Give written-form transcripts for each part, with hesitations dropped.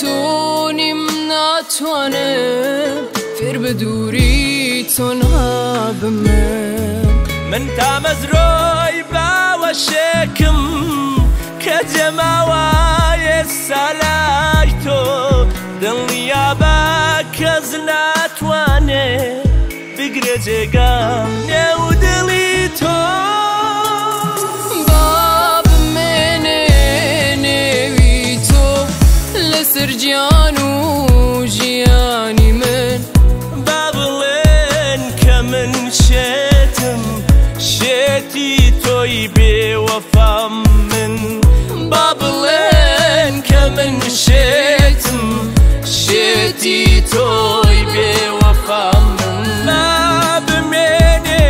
تۆنیم ناتوانم فێر بە دووری تۆ نابم من تامەزرۆی باوەشێکم کە جەماوایە سالای تۆ دڵنیا بە کەس ناتوانێ بگرێ جێگام نێو دڵی تۆ با بمێنێ نێوی تۆ لەسەر گیان و ژیانی من با بڵێن کە من شێتم شێتی تۆی بێوەفام من با بڵێن کە من شێتم شێتی تۆی بێوەفام من با بمێنێ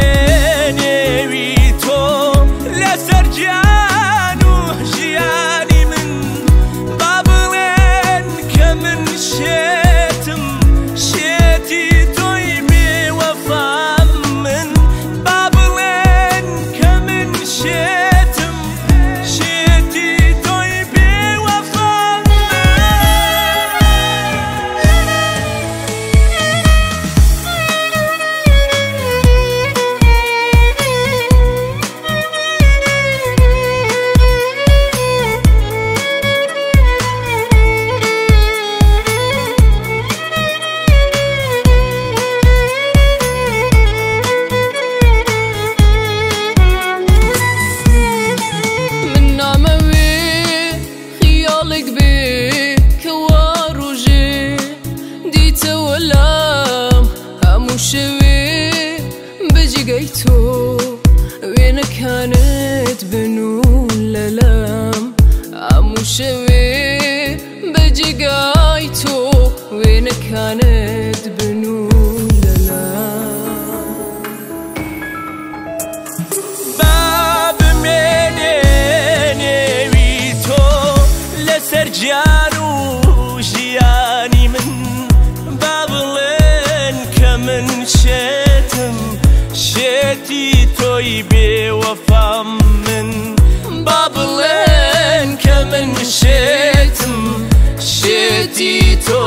نێوی تۆ لەسەر گیان و ژیانی من با بڵێن کە من شێتم شێتی تۆی بێوەفام من با بڵێن کە من شێتم شێتی تۆی بێوەفام من. من نامەوێ خیاڵێک بێ کە وا ڕۆژێ دیتەوە لام هەموو شەوێ بەجێگای تۆ وێنەکانت بن و لەلام هەموو شەوێ بەجێگای تۆ وێنەکانت بن و لەلام با بمێنێ نێوی تۆ لەسەر گیان و ژیانی من با بڵێن کە من شێتم شێتی تۆی بێوەفام من با بڵێن کە من شێتم شێتی تۆ